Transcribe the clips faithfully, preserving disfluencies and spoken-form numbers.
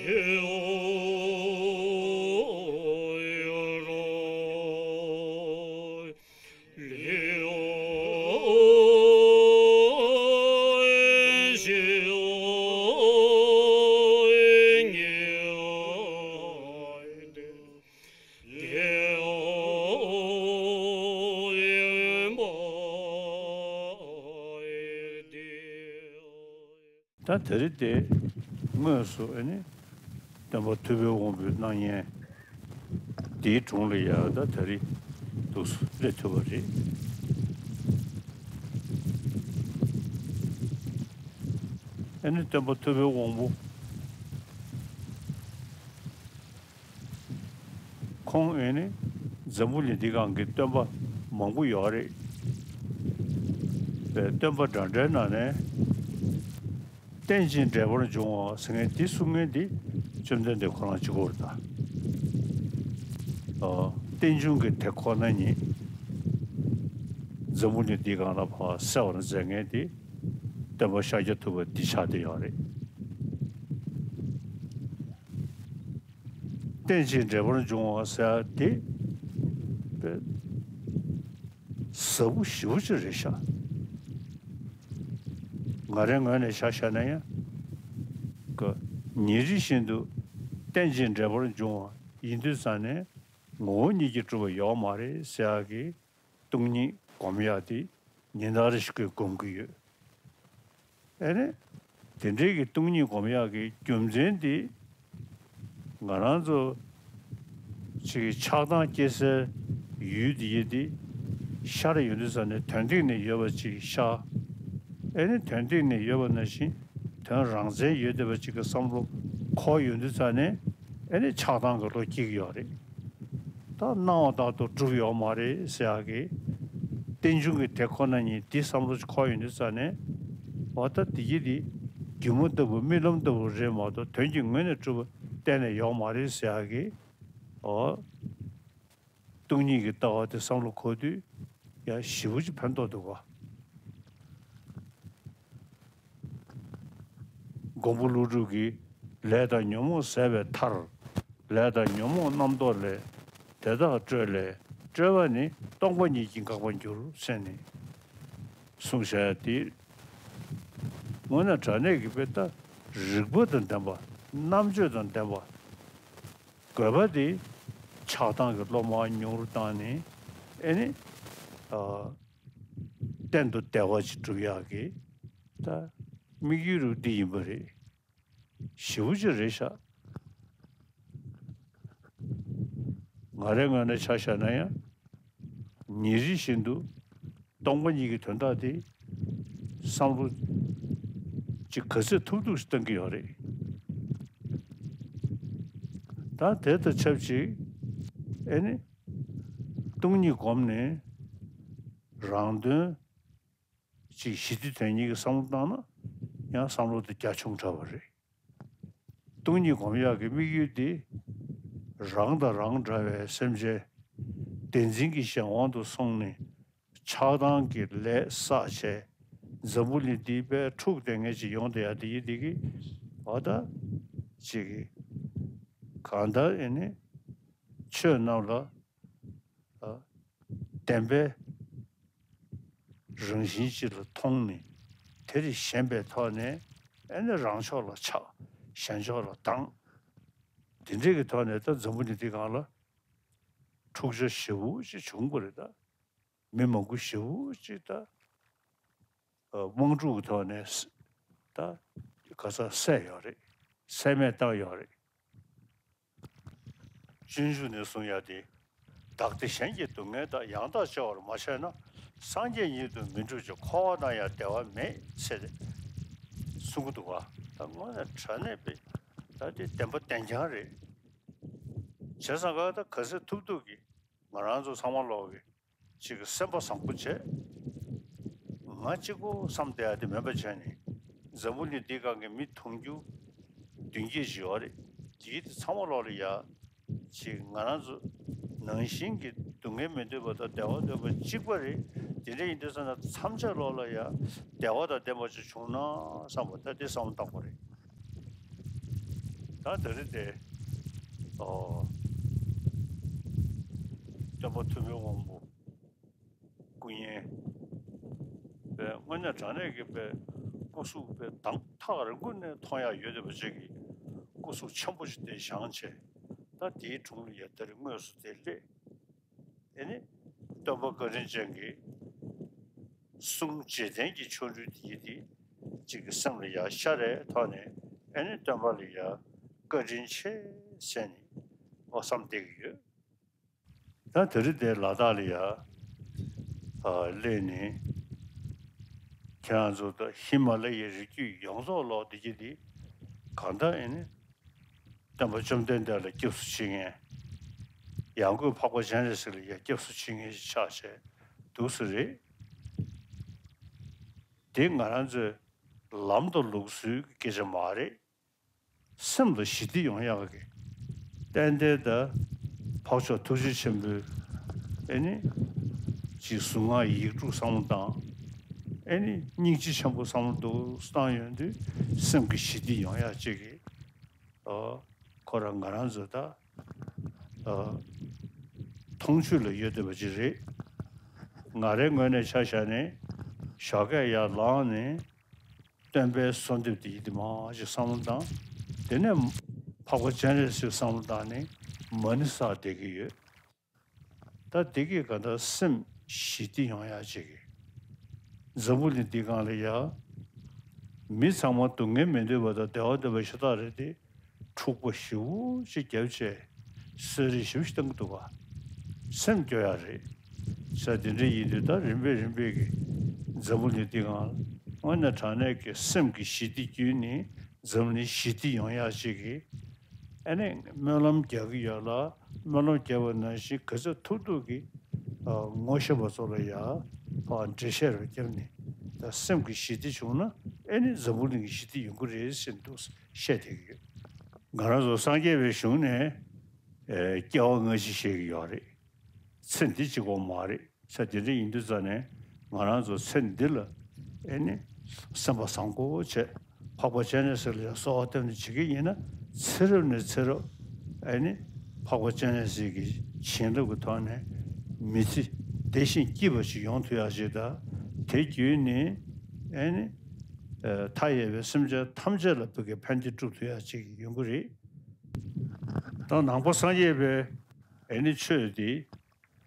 ད་དེ་རིང་དེ་དངོས་སུ་ཨ་ནི་སྟོན་པ་ཐུབ་པའི་དབང་པོའི་སྣང་བརྙན་དེའི་དྲུང་ལ་ཡ་ད་དེ་རིང་འདུག་སེ་སླེབས་ཐུབ་པ་རེད། ཨ་ནི་སྟོན་པ་ཐུབ་པའི་དབང་པོ། ཁོང་ཨེ་ནི་འཛམ་བུ་གླིང་འདི་སྒང་གི་སྟོན་པ་མང་པོ་ཡོད་རེད། པའི་སྟོན་པ་འདྲ་འདྲའི་ནང་ནས་རྟེན་ཅིང་འབྲེལ་པར་འབྱུང་བ་ཟེར་མཁན་འདི་གསུང་མཁན་འདི་བཅོམ་ལྡན་འདས་ཁོ་རང་གཅིག་པོ་རེད་ད། ཨ། རྟེན་འབྱུང་གི་དེ་ཁོ་ན་ཉིད་འཛམ་བུ་གླིང་འདི་སྒང་ལ་ཕར་གསལ་བར་མཛད་མཁན་འདི་སྟོན་པ་ཤཱཀྱ་ཐུབ་པ་འདི་ཆགས་བསྡད་ཡོད་རེད། རྟེན་ཅིང་འབྲེལ་པར་འབྱུང་བ་ཟེར་ཡ་དེ་དཔེ་ཟབ་པོ་ཞེ་པོ་ཅིག་རེད་ཤག་ང་རའི་ངོས་ནས་ཆ་བཞག་ན་ཡང་ཀ་ཉིན་རེ་བཞིན་དུ་རྟེན་ཅིང་འབྲེལ་པར་འབྱུང་བ་ཡིན་དུས་ཙང་ནས་ངོ་བོ་ཉིད་ཀྱིས་གྲུབ་པ་ཡོད་མ་རེད་ཟེར་ཡ་གི་སྟོང་ཉིད་སྒོམ་ཡག་དེ་ཉིན་ལྟར་ཞིག་གི་སྒོམ་གྱི་ཡོད། ཨེ་ནི། དེ་འདྲའི་གི་སྟོང་ཉིད་སྒོམ་ཡག་གི་རྒྱུ་མཚན་དེ། ང་རང་ཚོ་ཅིག་གི་ཆགས་སྡང་སྐྱེ་སའི་ཡུལ་དེ་ཡིན་ཏེ། ཤར་ཡོང་དུས་ཙམ་ནས་དོན་སྟེང་ནས་ཡོད་པ་ཅིག་ཤར། ཨེ་ནི་དོན་སྟེང་ནས་ཡོད་པ་ནང་བཞིན་དོན་རང་མཚན་ཡོད་བསྡད་པ་ཅིག་གི་བསམ་བློ་འཁོར་ཡོང་དུས་ཙམ་ནས་ཨེ་ནི་ཆགས་སྡང་གི་བློ་སྐྱེ་གི་ཡོད་རེད། ད་སྣང་བ་ལྟར་དུ་གྲུབ་ཡོད་མ་རེད་ཟེར་ཡག་གི་རྟེན་འབྱུང་གི་དེ་ཁོ་ན་ཉིད་འདི་བསམ་བློ་འཁོར་ཡོང་དུས་ཙམ་ནས་འོ་ད་དེ་གི་དེ་སྒྱུ་མ་ལྟ་བུ་རྨི་ལམ་ལྟ་བུ་རེད་མ་གཏོགས་དོན་གྱི་ངོས་ནས་གྲུབ་པ་གཏན་ནས་ཡོད་མ་རེད་ཟེར་ཡག་གི་འོ་སྟོང་ཉིད་ཀྱི་ལྟ་བ་དེ་བསམ་བློ་འཁོར་དུས་ཡང་ཞེ་པོ་ཅིག་ཕན་ཐོགས་འདུག་ག་མགོན་པོ་ཀླུ་སྒྲུབ་ཀྱིས་ལས་དང་ཉོན་མོངས་ཟད་པའི་མཐར། ལས་དང་ཉོན་མོངས་རྣམ་རྟོག་ལས། དེ་དག་སྤྲོས་ལས་སྤྲོས་པ་ནི། སྟོང་པ་ཉིད་ཀྱིས་འགག་པར་འགྱུར་ཟེར་ནས་གསུངས་བཞག་ཡ་དེ། དངོས་གནས་དྲང་གནས་ཀྱི་དཔེ་ལྟ་རིག་པ་དང་ལྡན་པ་རྣམ་དཔྱོད་དང་ལྡན་པ། དགོས་པ་དེ་ཆགས་སྡང་གི་བློ་མར་ཉུང་རུ་བཏང་ནས་ཨེ་ནི། གཏན་དུ་བདེ་བ་ཅིག་སྒྲུབ་ཡག་གི་ད་དམིགས་ཡུལ་རུ་འདི་ཡིན་པ་རེད། ཞེ་པོ་ཅིག་རེད་ཤག་ང་རའི་ངོས་ནས་ཆ་བཞག་ན་ཡང་ཉིན་རེ་བཞིན་དུ་སྟོང་པ་ཉིད་ཀྱི་དོན་དག་དེ་བསམ་བློ་ཅིག་ག་ཚོད་ཐུབ་ཐུབ་ཞིག་གཏང་གི་ཡོད་རེད། ད་དེ་དང་ཆབས་ཅིག་ཨེ་ནི་སྟོང་ཉིད་བསྒོམས་ནས་རང་དོན་ཅིག་ཞི་བདེ་དོན་གཉིས་ཀྱི་བསམ་བློ་བཏང་ན་ཡང་བསམ་བློ་དེ་རྒྱ་ཆུང་དྲགས་པ་རེད། སྟོང་ཉིད་སྒོམ་ཡག་གི་དམིགས་ཡུལ་འདི། རང་དང་རང་འདྲ་བའི་སེམས་ཅན་བདེན་འཛིན་གྱི་གཞན་དབང་དུ་སོང་ནས་ཆགས་སྡང་གི་ལས་བསགས་བྱས་འཛམ་བུ་གླིང་འདི་དཔེ་འཁྲུགས་བསྡད་མཁན་ཅིག་ཡོང་བསྡད་ཡག་འདི་ཡིན་འདི་གི་འོ་ད་ཅིག་གི་གང་ལྟར་ཨེ་ནི་ཆོས་རྣམས་ལ་ཨ་བདེན་པའི་རང་བཞིན་ཅིག་ལ་མཐོང་ནས་དེ་ལས་ཞེན་པའི་ཐོག་ནས་ཨེ་ནི་རང་ཕྱོགས་ལ་ཆགས་གཞན་ཕྱོགས་ལ་སྡང་། དེ་འདྲའི་གི་ཐོག་ནས་ད་འཛམ་བུ་གླིང་འདི་སྒང་ལ་འཁྲུག་ཆ་ཞེ་པོ་ཅིག་བྱུང་བ་རེད་ད། མི་མང་པོ་ཞེ་པོ་ཅིག་ད་དམག་འཁྲུག་གི་ཐོག་ནས་ད་ག་ས་བསད་ཡོད་རེད། བསད་རྨས་བཏང་ཡོད་རེད། སྤྱོད་འཇུག་ནས་གསུང་ཡ་དེ། བདག་བདེ་གཞན་གྱི་སྡུག་བསྔལ་དག །ཡང་དག་སྐྱེ་བར་མ་བྱས་ན། སངས་རྒྱས་ཉིད་དུ་མི་འགྲུབ་ཅིང་། །འཁོར་བ་ན་ཡང་བདེ་བ་མེད། །ཟེར་གསུང་གི་འདུག་བ། ད་དངོས་གནས་དྲང་གནས་པའི་ད་དེ་བདེན་པ་བདེན་རྐྱང་རེད། བྱས་ཙང་ག་ད་ག་ཚོད་ཐུབ་ཐུབ་ཀྱིས་ང་རང་ཚོ་ཚང་མ་ལོག་གི་ཅིག་གི་སེམས་པ་བཟང་པོ་བྱས། ང་གཅིག་པོ་བསམ་བསྡད་ཡ་དེ་མེད་པ་བྱས་ནས་འཛམ་བུ་གླིང་འདི་སྒང་གི་མི་དུང་ཕྱུར་བདུན་བརྒྱད་ཅིག་ཡོད་རེད། དེ་གི་དེ་ཚང་མ་ལོག་ལ་ཡ་ཅིག་ང་རང་ཚོ་ནང་བཞིན་གྱི་སྡུག་བསྔལ་མི་འདོད་པ་དང་བདེ་བ་འདོད་པ་གཅིག་པ་རེད། དེ་འདྲ་ཡིན་དུས་ཙམ་ན་མཚམས་ཆད་ལོག་ལ་ཡ་བདེ་བ་དང་ལྡན་པ་ཅིག་བྱུང་ན་བསམ་པ་ད་དེ་བསམ་བློ་བཏང་དགོས་རེད། ད་དེ་རིང་དེ། ཨོ། སྟོན་པ་ཐུབ་པའི་དབང་པོ་སྐུ་བརྙན་པའི་དངོས་གནས་དྲང་གནས་ཀྱི་པའི་སྐུ་གཟུགས་པའི་དང་ཐག་རིང་པོ་ནས་མཐོང་ཡག་ཡོད་བསྡད་པ་ཅིག་གི་སྐུ་གཟུགས་ཆེན་པོ་ཞིག་དེ་བཞེངས་བྱས། ད་དེའི་དྲུང་ལ་ཡ་དེར་དངོས་སུ་དེ་སླེབས། ཨེ་ནི། སྟོན་པ་བཀའ་དྲིན་ཅན་གྱི་གསུང་རྗེས་དྲན་གྱི་ཆོ་འཕྲུལ་དེ་ཡིན་ཏེ། གཅིག་གི་སེམས་ལ་ཡ་ཤར་རེ་ཐོག་ནས། ཨེ་ནི་སྟོན་པ་ལ་ཡ་བཀའ་དྲིན་ཆེ་ཟེར་ནས་ཨོ་བསམ་བསྡད་ཀྱི་ཡོད། ད་དེ་རིང་དེ་ལ་དྭགས་ལ་ཡ་ཨ་སླེབས་ནས། ཁྱེད་རང་ཚོ་ད་ཧི་མ་ལ་ཡའི་རི་རྒྱུད་ཡོངས་རྫོགས་ལོག་བསྡད་ཀྱི་འདི་གང་ལྟར་ཨེ་ནི། སྟོན་པ་བཅོམ་ལྡན་འདས་ལ་སྐྱབས་སུ་མཆི་མཁན། ཡང་སྒོས་འཕགས་པ་སྤྱན་རས་གཟིགས་ལ་ཡང་སྐྱབས་སུ་མཆི་མཁན་ཞིག་ཆགས་བྱས་འདུག་སེ་རེད། དེ་ང་རང་ཚོའི་ལམ་དང་ལུགས་སྲོལ་གྱི་སྐད་ཆ་མ་རེད། སེམས་ལ་ཞི་བདེ་ཡོང་ཡག་གི། ཏན་ཏན་ད་འཕགས་མཆོག་ཐུགས་རྗེ་ཆེན་པོའི་ཨེ་ནི་ཅིག་གཟུངས་སྔགས་ཡིག་དྲུག་བསམ་བློ་བཏང་། ཨེ་ནི་སྙིང་རྗེ་ཆེན་པོ་བསམ་བློ་འདུག་བཏང་ཡོང་དུས་སེམས་ཀྱི་ཞི་བདེ་ཡོང་ཡག་ཅིག་གི། ཨོ། ཁོ་རང་ང་རང་ཚོ་ད། ཨོ། མཐོང་ཆོས་ལ་ཡོད་བསྡད་པ་ཅིག་རེད། ང་རའི་ངོས་ནས་ཆ་བཞག་ནས་ཞོགས་ཀས་ཡར་ལངས་ནས་སྟོན་པའི་གསོལ་འདེབས་དེ་ཡིན་དེ་མང་ཞིག་བསམ་བློ་བཏང་། དེ་ནས་འཕགས་པ་སྤྱན་རས་གཟིགས་བསམ་བློ་བཏང་ནས་མ་ཎི་བསགས་བསྡད་ཀྱི་ཡོད། ད་འདི་གིས་ག་ད་སེམས་ཞི་བདེ་ཡོང་ཡག་ཅིག་གི། འཛམ་བུ་གླིང་འདི་སྒང་ལ་ཡ། མི་ཚང་མ་སྡུག་བསྔལ་མི་འདོད་པ་དང་བདེ་བ་འདོད་པ་ཤ་སྟག་རེད་དེ། འཁྲུག་པ་ཞེ་པོ་ཅིག་བརྒྱབ་བྱས་གསོད་རེས་ཞེ་པོ་ཅིག་བཏང་གི་འདུག་ག་སེམས་སྐྱོ་ཡག་རེད། ས་དེ་འདྲ་ཡིན་དུས་ད་རིམ་པས་རིམ་པས་ཀྱི་འཛམ་བུ་གླིང་འདི་སྒང་ལ་དངོས་གནས་དྲང་གནས་ཀྱི་སེམས་ཀྱི་ཞི་བདེ་བརྒྱུད་ནས་འཛམ་གླིང་ཞི་བདེ་ཡོང་ཡག་ཅིག་གི། ཨ་ནི་སྨོན་ལམ་རྒྱག་གི་ཡོད་ལ། སྨོན་ལམ་རྒྱག་པ་ནང་བཞིན་ག་ཚོད་ཐུབ་ཐུབ་ཀྱིས་ཨ་ངོ་ཤེས་པ་ཚོ་ལ་ཡ་ཕར་འགྲེལ་བཤད་རུ་བརྒྱབ་ནས་ད་སེམས་ཀྱི་ཞི་བདེ་བྱུང་ན་ཨ་ནི་འཛམ་བུ་གླིང་གི་ཞི་བདེ་ཡོང་གི་རེད་ཟེར་འདུག་བཤད་བསྡད་ཀྱི་ཡོད། ང་རང་ཚོ་སངས་རྒྱས་པའི་གཞུང་ནས་ཨ་སྐྱེ་བ་སྔ་ཕྱི་བཤད་ཀྱི་ཡོད་རེད། ཚེ་འདི་གཅིག་པོ་མ་རེད། ས་དེ་འདྲ་ཡིན་དུས་ཙང་ནས་ང་རང་ཚོ་ཚེ་འདི་ལ་ཨེ་ནི་སེམས་པ་བཟང་པོ་བྱས། འཕགས་པ་སྤྱན་རས་གཟིགས་ལ་གསོལ་བ་བཏབ་ནས་བྱེད་ཀྱི་ཡིན་ན། ཚེ་རབས་ནས་ཚེ་རབས་ཨེ་ནི་འཕགས་པ་སྤྱན་རས་གཟིགས་ཀྱི་བྱིན་རླབས་ཀྱི་ཐོག་ནས་མི་ཚེ་བདེ་ཞིང་སྐྱིད་པ་ཞིག་ཡོང་ཐུབ་ཡག་ཅིག་དང་། དེ་བརྒྱུད་ནས་ཨེ་ནི་ཨ་མཐའ་ཡས་པའི་སེམས་ཅན་ཐམས་ཅད་ལ་བོད་ཀྱི་ཕན་བདེ་སྒྲུབ་ཐུབ་ཡག་ཅིག་ཡོང་གི་རེད། ད་ནང་པ་སངས་རྒྱས་པའི་ཨེ་ནི་ཆོས་འདི་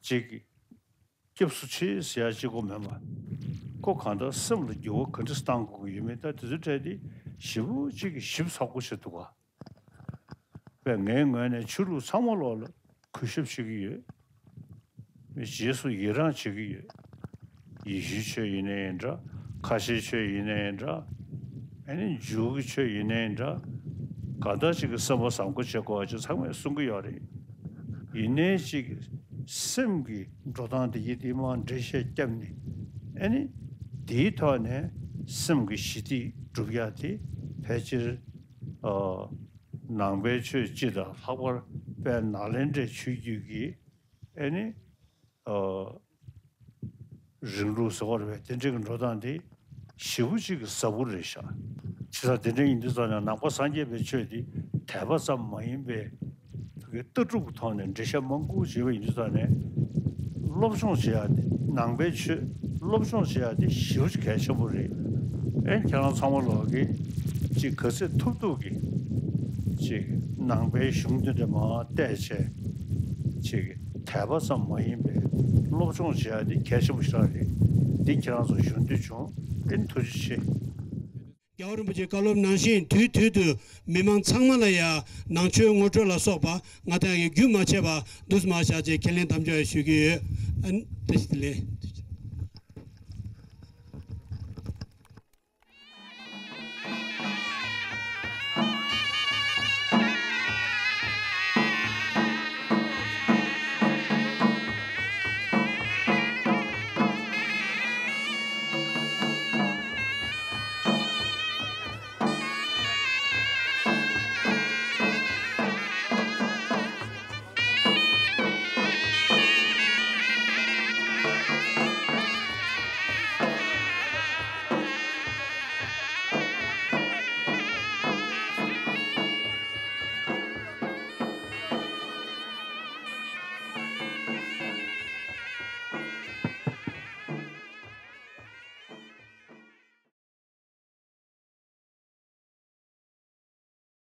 ཅིག་སྐྱབས་སུ་མཆི་ཟེར་ཡ་གཅིག་པོ་མིན་པ། ཁོ་གང་ལྟར་སེམས་ལ་འགྱུར་བ་ག་འདྲ་བཏང་དགོས་ཀྱི་ཡོད་མེད། ད་དེ་ཚོའི་གྲས་དེ་ཞེ་པོ་གཅིག་གི་ཞིབ་ཚགས་པོ་བྱེད་ཐུབ་པ། པས་ངའི་ངོས་ནས་ཆོས་ལུགས་ཚང་མ་ལོག་ལ་གུས་ཞབས་བྱེད་ཀྱི་ཡོད། རྗེས་སུ་ཡི་རང་བྱེད་ཀྱི་ཡོད། ཡེ་ཤུའི་ཆོས་ཡིན་ནའི་འདྲ། ཁ་ཆེའི་ཆོས་ཡིན་ནའི་འདྲ། ཨ་ནི་འཇུའི་ཆོས་ཡིན་ནའི་འདྲ། གང་ལྟར་ཅིག་གི་བསམ་པ་བཟང་པོ་བྱེད་དགོས་པ་ཅིག་ཚང་མས་གསུང་གི་ཡོད་རེད། ཡིན་ནའི་ཅིག་སེམས་ཀྱི་འགྲོ་སྟངས་དེ་ཡིད་དེ་མ་འགྲེལ་བཤད་བརྒྱབ་ནས། ཨ་ནི་དེའི་ཐོག་ནས་སེམས་ཀྱི་ཞི་བདེ་སྒྲུབ་ཡ་དེ་ཕལ་ཆེར་ཨ་ནང་པའི་ཆོས་སྤྱི་དང་ལྷག་པར་དཔལ་ནཱ་ལེནྡྲའི་ཆོས་བརྒྱུད་ཀྱི་ཨ་ནི། ཨ། རིང་ལུགས་ཟེར་བ་རེད་པས། དེ་འདྲའི་གི་འགྲོ་སྟངས་དེ་ཞེ་པོ་ཅིག་གི་ཟབ་པོ་རེད་ཤག་བྱས་ཙང་དེ་འདྲ་ཡིན་དུས་ཙང་ནས་ནང་པ་སངས་རྒྱས་པའི་ཆོས་དེ་དད་པ་ཙམ་མ་ཡིན་པའི་ལྟ་གྲུབ་ཀྱི་ཐོག་ནས་འགྲེལ་བཤད་མང་པོ་བྱས་པ་ཡིན་དུས་ཙང་ནས། སློབ་སྦྱོང་བྱེད་ཡ་དེ། ནང་པའི་ཆོས་སློབ་སྦྱོང་བྱེད་ཡ་དེ་ཞེ་པོ་ཅིག་གལ་ཆེན་པོ་རེད། ཨེ་ཁྱེད་རང་ཚང་མ་ལོག་གིས་ཅིག་ག་ཚོད་ཐུབ་ཐུབ་ཀྱིས་ཅིག་ནང་པའི་གཞུང་དེ་འདྲ་མར་བལྟས་བྱས་ཅིག་དད་པ་ཙམ་མ་ཡིན་པའི་སློབ་སྦྱོང་བྱེད་ཡ་དེ་གལ་ཆེན་པོ་ཞིག་རེད། འདི་ཁྱེད་རང་ཚོ་ཞུ་འདོད་བྱུང་། ཨེ་ཐུགས་རྗེ་ཆེ། རྒྱལ་བ་རིན་པོ་ཆེའི་བཀའ་སློབ་ནང་བཞིན་དུས་དུས་དུ་མི་མང་ཚང་མ་ལ་ཡང་ནང་ཆོས་ངོ་སྤྲོད་ལ་སོགས་པ་ང་དང་གིས་རྒྱུན་མ་ཆད་པར་འདུག་སེ་མར་བཞག་ཅེས་ཁས་ལེན་དམ་བཅའ་ཞུ་གི་ཡོད། ཨ་ནི་བཀྲ་ཤིས་བདེ་ལེགས།